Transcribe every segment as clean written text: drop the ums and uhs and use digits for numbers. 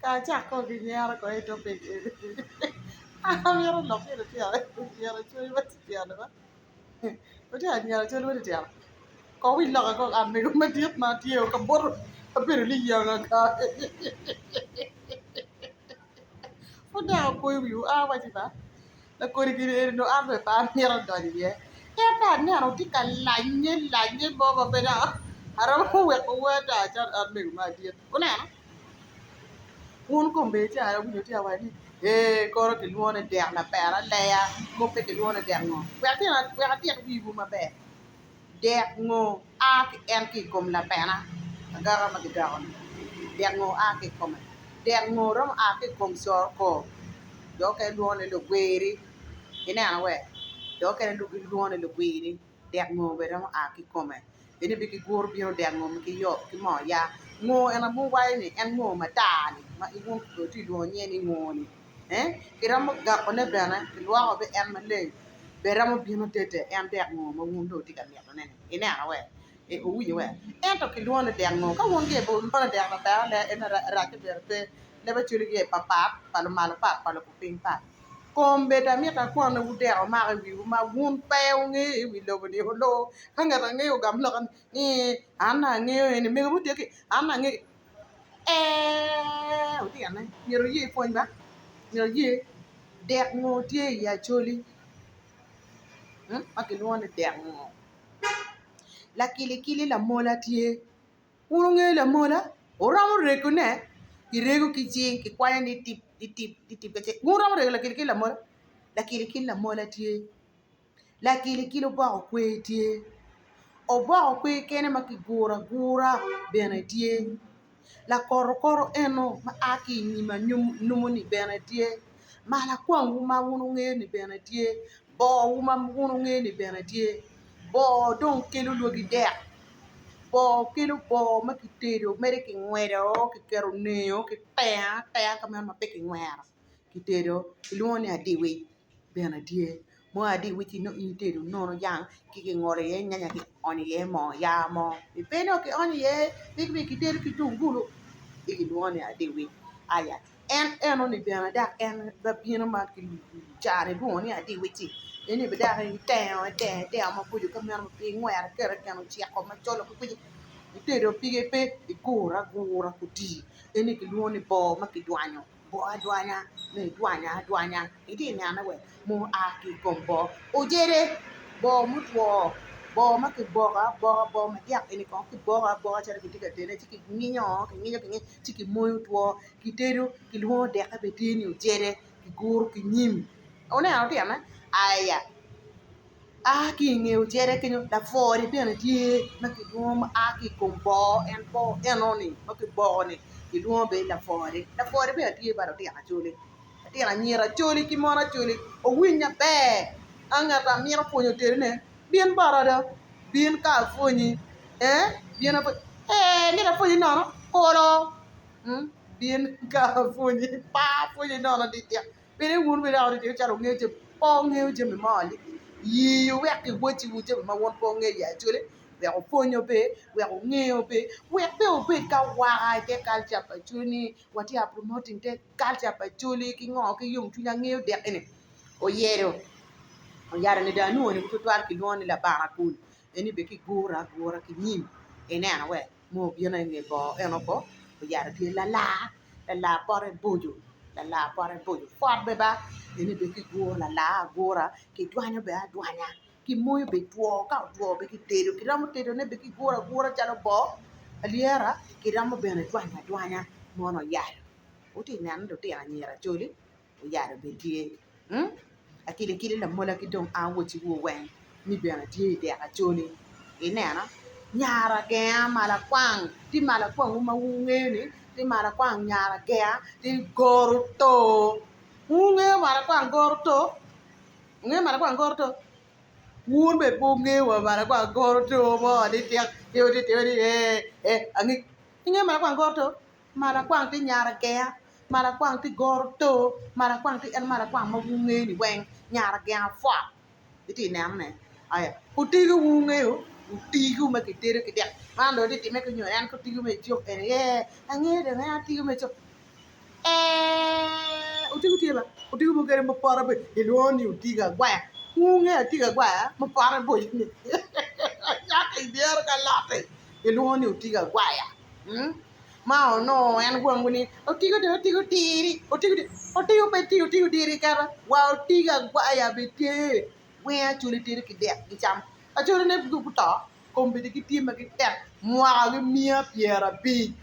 Ka acak kong ki nyero kong i topic eni amito lok ki lutino anyira cwiny matitino ba lutino anyira cwiny matitino kong wi loka kong an mego madit ma atye ka buto abedo liyanga kany pud dong apoyo wiwu a awaci ba Lakodi gin eni nongo an bene pe amito donyo iye ento aneno tye ka lanye lanye mo ma pe dok aromo weko wer ata calo an mego madit wuneno wun kombeddi ca awinyo tye ka waco ni ee kono kilwongo ni dek lapera aleya mo pe kilwongo ni dek ngo wek atit wiwu maber dek ngo a ki en ki i kom lapena agaka ma kidoko-ni dek ngo a ki i kome dek ngo romo a ki i kom cor kor jo okene lwongo ni lugwiri ineno we jo okene gilwongo ni lugwiri dek ngo bene romo a ki i kome eni bene kiguro bino dek ngo ki moo ya ngo eno ma wuwaco ni en ngo matar-ni ma wun wutye ka lwongo nyinge ni ngo-ni kiromo gakone bene kilwoko ki en maleng bene romo bino tete en dek ngo ma wun dong wutye ka mitone-ni ineno we wuwinyo we ento kilwongo ni dek ngo ka wun gire pe wulwongo ni dek lapera ento racce bene pe leb acholi gire papat pa lumalo pat pa lupiny pat kombeddi amito akwanwu dek omako i wiwu ma wun pe wungeyo i wi lobo-ni oloo ka ngat angeyo ogam lokke ni an angeyo eni mego mutye ki an angeyo Ee, wutine, myero wuye pwony ba, myero wuye dek ngo tye i acholi ma kilwongo ni dek ngo, lakilikili lamola tye, wun wungeyo lamola? Wuromo regone? Kirego ki cing kikwanyo ni tip tip tip wun wuromo rego lakilikili lamola? Lakilikili lamola tye. Lakilikili oboko kwer tye, oboko kwer kene ma kiguro agura bene tye, lakotokoto eno ma a ki i nyim anyumo-ni bene tye, malakwangwu ma wun wungeyo-ni bene tye, boowu ma wun wungeyo-ni bene tye, boo dong kelo lwagi dek, boo kelo boo ma kitedo mere kingwedo kiketo neyo kitengo atenga ka meno ma pe kingwero kitedo kilwongo ni adiwic. bene tye mo adi wici nongo in itedo nono jang ci kingolo iye nyanya ki onyo iye moo yaa mo pe nongo kionyo iye pikipiki kitedo ki tungulu ci kilwongo ni adiwic aya en enoni bene dok en bino ma cani ilwongo ni adiwic-ci eni bene dok itengo itengo itengo maboco ka meno pe ingwero iketo i keno oceko macol kwicikwici itedo pige pe iguro agura oti eni kilwongo ni boo ma kidwanyo. Boo adwanya me idwanya adwanya itye ka nene wek ma oa ki i kom boo ojede boo mutwo boo ma kiboko aboka boo madyek eni kong kiboko aboka calo kitye ka tedone ci kinginyo kinginyo kinginyo ci kimoyo two kitedo kilwongo deke bene tye ni ojede kiguro ki nyim wuneno lutino aya. A ki i nge ocere kenyo lapwori bene tye ma kilwongo ma a ki i kom boo en boo enoni ma kiboko-ni kilwongo bene ni lapwori lapwori bene tye bot lutino acholi lutino anyira acholi ki mon acholi wuwiny maber ka ngat a mito pwonyo tedone bin bota do bin ka apwonyi ee bin apwonyi ee mito apwonyi nono kulu bin ka apwonyi pe apwonyi nono didik. Pien wun bene dok wutye calo wungeyo jami, pe wungeyo jami mo yiwu wek kiwacciwu jami ma wun pe wungeyo i Acholi, wek wupwony obe, wek wunge obe, wek pe wubed ka waka i te kalca pa Acholi ni watye ka promoting te kalca pa Acholi ki ngo ki yomcwiny angeyo dek eni oyedo oyado ni dong anwongo ni tutwal kilwongo ni labana kul eni bene kiguro agura ki nyim ineno wee. ma obino i nge boo eno ko oyaro tye lalar, lalar pote boco lalar pote boco pot bene ba eni bene kiguro lalar agura kidwanyo bene adwanya ki moyo bene two ka otwo bene kitedo kiromo tedone bene kiguro agura calo boo alyera kiromo bene dwanyo adwanya mono oyalo wutye ka neno lutino anyira coli. oyalo bene tye akilikili lamola ki dong awociwu weng ni bene tye i dek acholi ineno nyara genga malakwang tye malakwangwu ma wungeyo ni tye malakwang nyara genga tye goro to wungeyo malakwang goro to wungeyo malakwang goro to wun bene pe wungeyo wa malakwang goro to mo ni tik timo ni ee angi ingeyo malakwang goro to. Malakwang tye nyara genga, malakwang tye goro to, malakwang tye en malakwang ma wungeyo ni weng nyara genga pwot itye ineno ne aya otigo wungeyo otigo ma kitedo ki dek man dong tye time ki nyo en ki otigo me icuk eni ee angeyo dong en otigo me icuk. Ee, otigo tye ba, otigo mukene ma pote boco kilwongo ni otigo agwaya. Wunge otigo agwaya ma pote boco ni cako idyere ka lotti kilwongo ni otigo agwaya. Ma onongo en wangu ni otigo dong otigo tiri, otigo tiri, otigo pe tye otigo tiri kata wa otigo agwaya bene tye. Weng acholi tedo ki dek gicamo. Acholine guto kombeddi gitye ma gitek mwakagi miya pyerabic.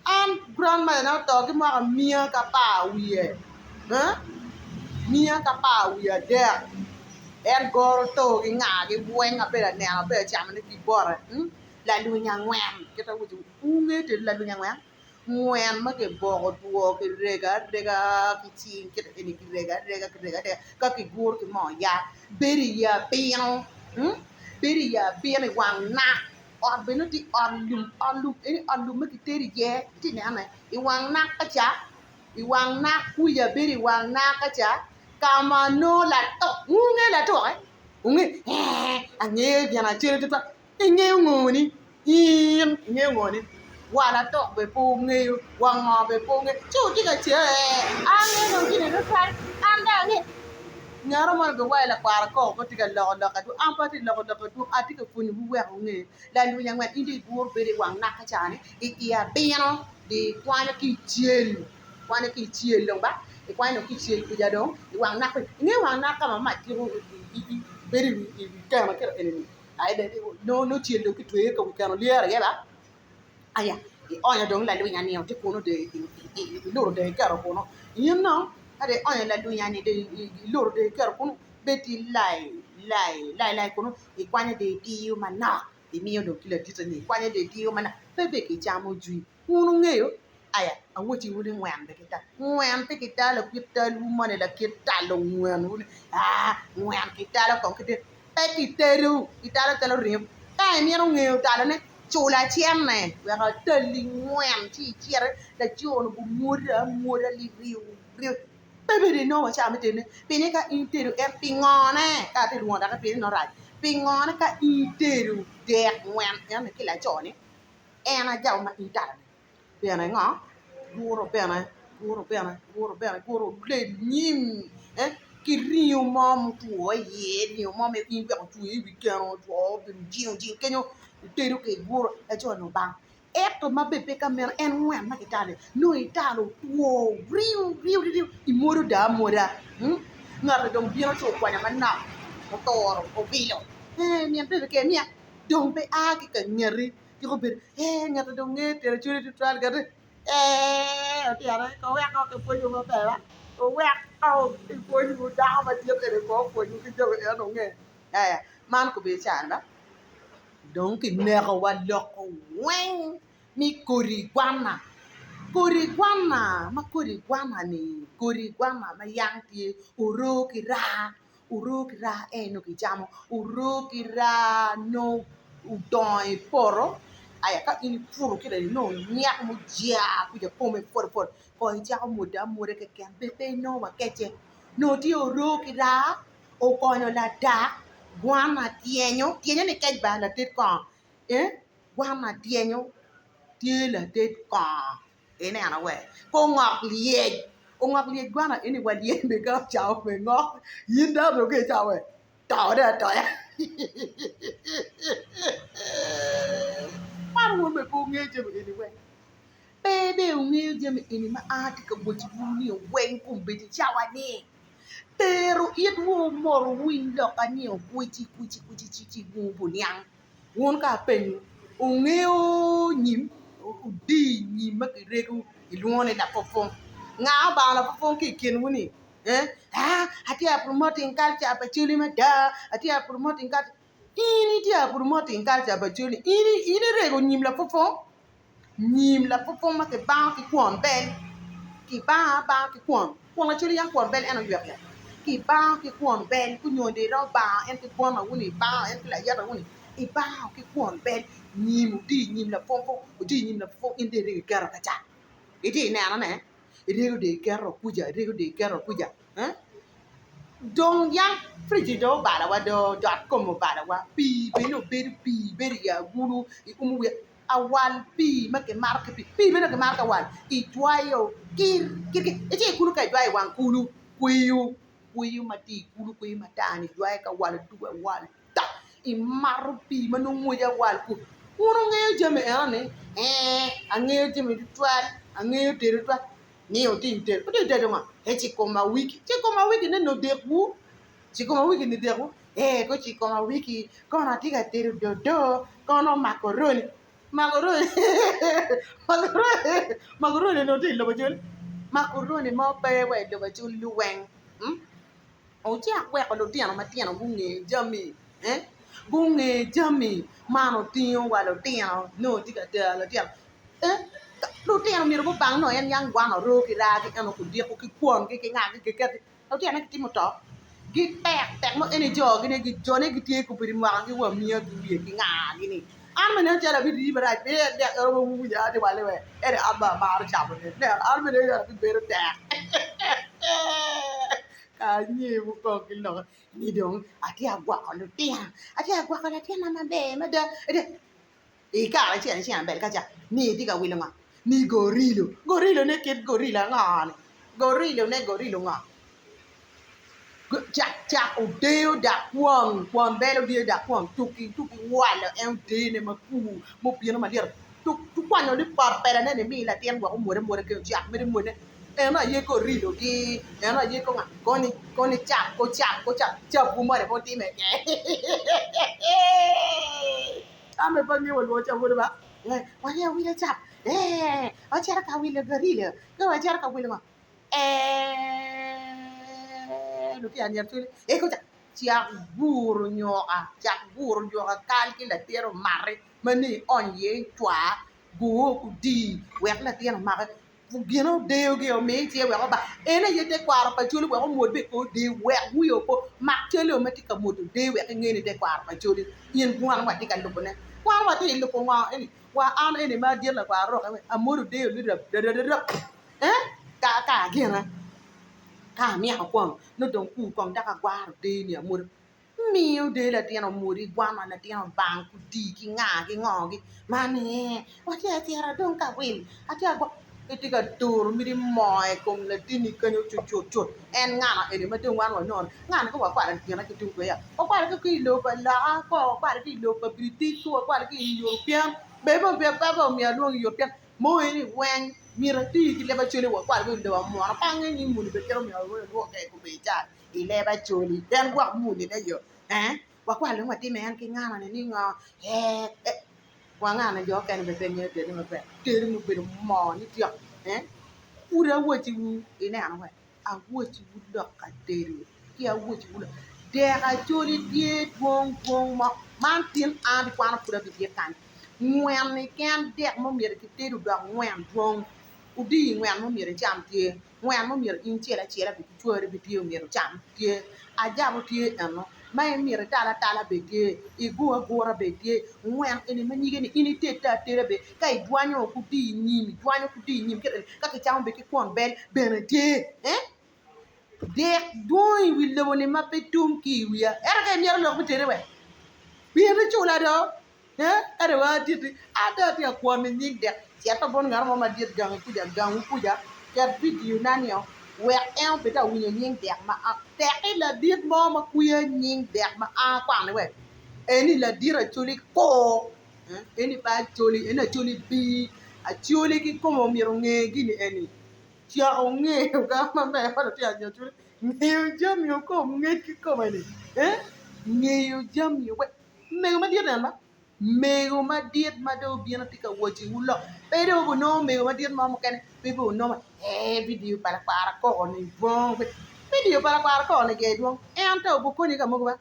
An grandmother na oto ki mwaka miya ki apar wiye miya ki apar wiye adek en goro to ki nga gi weng abedo aneno abedo acamo ne ki bote lalwiny angwen kit ma awaco wunge tedo lalwiny angwen? Ngwen ma kiboko two kirego arega ki cing kit eni kirego arega kirego arega ka kiguro ki moo yat bedo i abino bedo i abino i wang nak ot bene nongo tye ot lum ot lum eni ot lum ma kitedo iye itye inene i wang nak ka ca i wang nak kuca bedo i wang nak ka ca ka ma nongo latuk wunge latuke wunge ee angeyo gin acel tutwal ingeyo ngoni in ingeyo ngoni wa latuk bene pe wungeyo wa ngo bene pe wungeyo ci wutye ka cere ee angeyo dong gini tutwal an dong angeyo Ngat mo bene waco lakwaro koko pe tye ka loko lok adwong an pe atye ka loko lok adwong atye ka pwonyowu wek wunge lalwiny angwen in dong iguro bedo i wang naka cani i i abino dong ikwanyo ki i cel ikwanyo ki i cel dong ba ikwanyo dong ki i cel kuca dong i wang naka ingeyo wang naka ka ma mac tiko bedo i wi keno kit eni nongo cel dong kitweyo ka wi keno lyero iye ba Aya, ionyo dong lalwinya-ni tye kunu dong iluto dong iketo kunu, in dong ka dong ionyo lalwinya-ni dong iluto dong iketo kunu bed tye lai lai lai lai kunu ikwanyo dong idiyo manok imiyo dong ki laditte-ni ikwanyo dong idiyo manok pe bene kicamo jwi wun wungeyo aya awacciwu ni ngwen pe kital ngwen pe kitalo kit talwu moni lakit talo ngwenwu ni aa ngwen kitalo kong ki pe kitedo kitalo calo ringo ka imito ngeyo talone cula cente wek atalli ngwen ci iciti laco-ni gumwodi amwoda liriu riu pe bene inongo wa cawa me tedone pien ka in itedo en pingone ka atye ka lwongo dok pien ni nongo rac pingone ka in itedo dek ngwen enoni ki laco-ni en aye ma in italone. Bene ngo? Guro bene, guro bene, guro bene, guro lel nyim ki ringo mo mutwo iye, ringo mo ma in iweko otwo i wi keno otwo obedo jingo jingo kenyo itedo ki iguro laco-ni obang ento ma bene pe ka meno en ngwen ma kitalo-ni nongo italo otwo riu riu riu imwodo dong amwoda ngat-ti dong bino ci okwanyo manok oturo obilo ee min bebe keken niya dong pe a ki ka ngeti. Tika obedo ee ngat-ti dong ngeyo telo cwinye tutwal kati ee otyene ko wek ko kipwonywu maber ba wuwek ko kipwonywu dako madit eni ko opwonywu ki jami eno wunge aya man kobedo caa-ni ba dong kinekowa loko weng ni kodi gwana kodi gwana ma kodi gwana-ni kodi gwana ma yam tye oroo ki raa Oroo ki raa en nongo kicamo, oroo ki raa nongo odongo i poto aya ka in iputo kite ni nongo onyak mujar kwija kome pwot pwot kong icako mwodo amwoda keken bed pe inongo wa kece nongo tye oroo ki raa okonyo ladak gwana tyenyo tyenyo ni kec ba lated kongo ee gwana tyenyo tye lated kongo. Ineno we, ongok lyec, ongok lyec gwana eni wa lyec bene ka ocamo bene ngok, in dano dong ka icamo we to dong atoya man wun bene pe wungeyo jami eni weng, pe bene wungeyo jami eni ma an atye ka wacciwu ni weng kombeddi cawa ni tero itwu mot wuwiny lokka ni okwici kwici kwici ci wuniang. Wun ka apenyo, wungeyo nyim odii nyim ma kirego kilwongo ni lapwopwong? Nga obango lapwopwong ki i kinwu-ni? Ee, atye a promoting culture pa Acholi mada, atye a promoting culture. In itye a promoting culture pa Acholi, in irego nyim lapwopwong? Nyim lapwopwong ma kibango ki kwon bel, kibango abanga ki kwon, kwon acel yam kwon bel en oywek ya, kibango ki kwon bel nyo dong iromo bango en ki kwon wuni ibango en ki layata wuni ibango ki kwon bel nyim odi nyim lapwopwong odi nyim lapwopwong in dong irego iketo ka ca itye inenone irego dong iketo kuca irego dong iketo kuca dong yam fridge dong obalowa do dot kom obalowa pii bene obedo pii bedo i agulu iumo wiye. Awal pii ma kimato ki pii, pii meno kimato ki awal ijwayo kir kir kir ci ikulu ka ijwayo i wang kulu kweyo kweyo ma tye i kulu kweyo matar-ni ijwayo ki awal odwogo awal ta imato pii ma nongo ngwece awal ku wun wungeyo jami enoni ee angeyo jami tutwal angeyo tedo tutwal ni wutim tedo wutim tedo ngo ee cikuma wiki cikuma wiki nene odekwu cikuma wiki ni odekwu ee ko cikuma wiki kono atye ka tedo dodo kono makoroni makoroni makoroni onongo tye i lobo Acholi makoroni mo pe wa i lobo Acholi liweng wucak weko lutino matino gunge jami gunge jami man otingo wa lutino nongo tye ka tero lutino lutino myero gubang nongo en yang gwan oroo ki raa ki eno kudiko ki kwon ki nga ki kiketi Lutino gitimo to gipek tek mo eni jo gini jone gitye kobedo mwaka ki wa miya ki wiye ki nga gini an bene nen calo abirii marac pien dek en romo winyo an atye wek ento an bene amaro camo ne neno an bene nen calo abibedo tek ka anyemo kong ki lok ni dong atye agwoko lutino atye agwoko latinna maber mada I kare acel acel bene ka ca ni itye ka wilo ngo ni gorilo, gorilo ne kit gorilo ango ni gorilo ne gorilo ngo cak cak odeyo dok kwon kwon bel odeyo dok kwon tuki tuki walo en odeyone makur mubino malyet tukwanyo ni pot peda ne ni mi latin wek omwod amwoda ki ocak mere mwode eno aye gorilo gi eno aye ko nga koni koni cap ko cap ko cap capwu moni pe otime An bene pe angeyo wa lwongo cabune ba, wange awila cap, ee wacito ka wilo gorilo, ka wacito ka wilo ngo, ee lutino anyira cwiny ee koca cak guro nyoka, cak guro nyoka kal ki latin omaki ma nongo iony iye cwar gur odii wek latin omaki Gin odeyogi omiye i cinge wek oba. En aye tekwaro pa Acholi wek omwod bene kor odeyo wek wiye opo. Mak cal-li ma tye ka mwodo odeyo wek inge ni tekwaro pa Acholi in wan watye ka lubone. Wan watye ka lubo ngo eni? Wa an eni ma adit lakwar roke we amwodo odeyo ni rap rap eh ka ka agina ka amyeko kwong nongo dong kur kong dok agwaro odeyo ni amwodo. Miyo dee latin omwodi gwana latin obang kudi ki nga ki ngo gi man ni watye acita dong ka wil atye agwoko itye ka turo miti moo i kom latinni kenyo cut cut en ngano eni ma dong wan wanongo ni ngano ka wakwalo gine ki tung kwica wakwalo ki i lobo pa loka ka wakwalo ki i lobo pa British ka wakwalo ki i European bene pe omyero alwong ni European mo eni weng myero ati ki leb acoli wakwalo ki i lobo munu pe angeyo ni muni bene kit myero alwong kwede kome i cal. I leb Acholi en gwok muni ne yo ee wakwalo ni watime en ki ngano ni ni ngo ee wa ngano jo okene bene pe ngeyo tede maber tedo ma obedo moo ni tyok ee pud awociwu ineno wee awociwu lok ka tedo ki awociwu lok dek Acholi tye dwong dwong mo man tin an abikwano pud abigik kany ngwen keken dek ma omyero kited odok ngwen dwong odii ngwen ma omyero icam tye. Ngwen ma omyero in icel acela bene ki cwari bene tye omyero ocam tye, ajabo tye eno, ma imito ital atala bene tye, igur agura bene tye, ngwen eni ma nyige ni in itedde ateda bene ka idwanyo kudi inyim idwanyo kudi inyim kit eni ka kicamo bene ki kwon bel bene tye ee dek dwong i wi lobo ni ma pe tum ki i wiya ento ka imito lok me tede wek bin icula do. Ka dong atitti, an dong atye ka kwano nying dek, cit bot ngat mo madit gangi kuca, gangwu kuca, ket vidio na-nio wek en obed ka winyo nying dek ma a tekki ladit mo ma kwiya nying dek ma a akwano-ni wek eni ladit Acholi kur, eni pe Acholi, eni Acholi bir, Acholi kikome omyero onge gin eni, cako ongeyo ka ma mere ma lutino anyira Acholi ngeyo jami okom ngec kikome-ni, ngeyo jami wek Mego madit en ba, mego madit ma dong obino tye ka wociwu lok, pe dong wubinongo mego madit mo mukene pe wubinongo ee vidio pa lakwar akoko ni dwong, vidio pa lakwar akoko ni gire dwong ento obukonyi ka mogo ba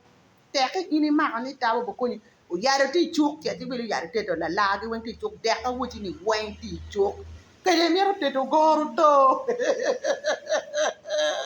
tekki in imako ni tabo obukonyi oyado tye i cuk ce ci wilo oyado teto lalagi weng tye i cuk dek awoci ni weng tye i cuk kede imito teto goro to.